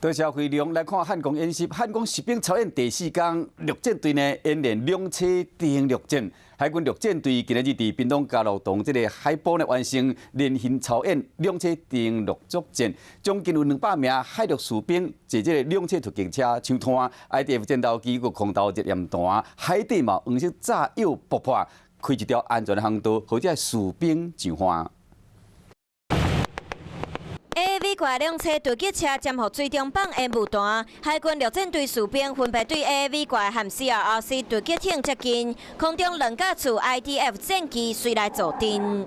多謝惠良來看漢光演習，漢光實兵操演第四工，陸戰隊呢演練兩棲登陸戰。海軍陸戰隊今日佇屏東加樂洞這个海埔呢完成聯訓操演兩棲登陸作戰，將近有200名海陸士兵坐這个兩棲突擊車搶灘，IDF 戰鬥機閣空投熱焰彈，海底嘛黃色炸藥爆破，開一條安全航道，予這士兵上岸。 AAV 拐兩棲突擊車潛伏水中放煙霧彈，海軍陸戰隊士兵分別對 AAV 拐和 CRRC 突擊艇接近，空中兩架次 IDF 戰機隨來助陣。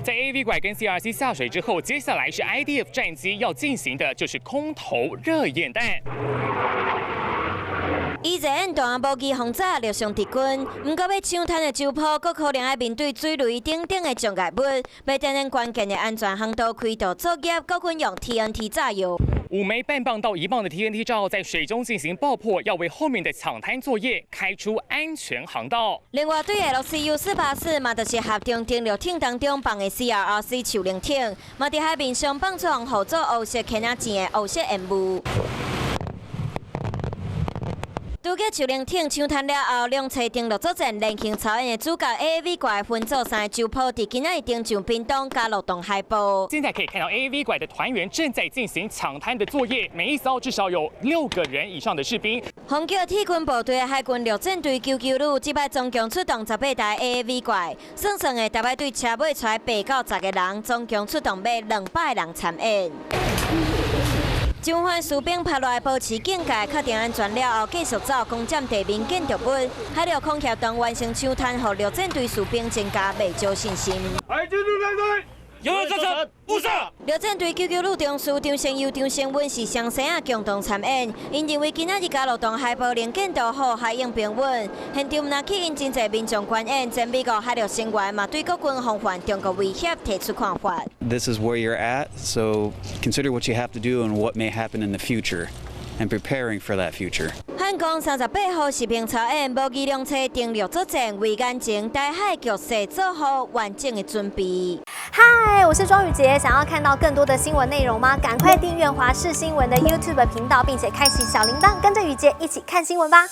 在 AAV 拐跟 CRC 下水之後，接下來是 IDF 戰機要進行的，就是空投熱焰彈。以熱焰彈無機轟炸掠傷敵軍，毋過欲搶灘的洲埔，閣可能愛面對水雷等等的障礙物，欲擔任關鍵的安全航道開道作業，國軍用 TNT 炸藥。 5枚半磅到1磅的 TNT 炸藥在水中進行爆破，要為後面的搶灘作業開出安全航道。另外，對 LCU 484嘛，就是合中登陸艇當中放的 CRRC 樹靈艇，嘛佇海面上放出予做烏色潛仔箭的烏色煙霧。突擊樹靈艇搶灘了後，兩棲登陸作戰聯訓操演的主角 AAV 拐分組三洲埔，佇今仔日登上屏東加樂洞海埔。現在可以看到 AAV 拐的團員正在進行搶灘的作業，每一艘至少有六個人以上的士兵。轟擊鐵軍部隊的海軍陸戰隊救救旅，這擺總共出動18台 AAV 拐，算算的，逐擺對車尾揣8到10個人，總共出動欲200人參演。上岸士兵拍落來保持警戒，確定安全了後，繼續走攻佔地面建築物。海陸空協同完成搶灘，予陸戰隊士兵增加袂少信心。海軍陸戰隊，有人上不殺。陸戰隊救救旅中士張成佑、張成穩是雙生仔共同參演。𪜶認為今仔日加樂洞海埔能見度好，海湧平穩。現場若吸引真濟民眾觀演，前美國海陸成員嘛對國軍防範中國威脅提出看法。 This is where you're at, so consider what you have to do and what may happen in the future, and preparing for that future. 漢光38號實兵操演，模擬兩棲登陸作戰，為眼前台海局勢做好完整的準備。嗨，我是莊宇傑，想要看到更多的新聞內容嗎？趕快訂閱華視新聞的 YouTube 頻道，並且開啟小鈴鐺，跟着宇傑一起看新聞吧。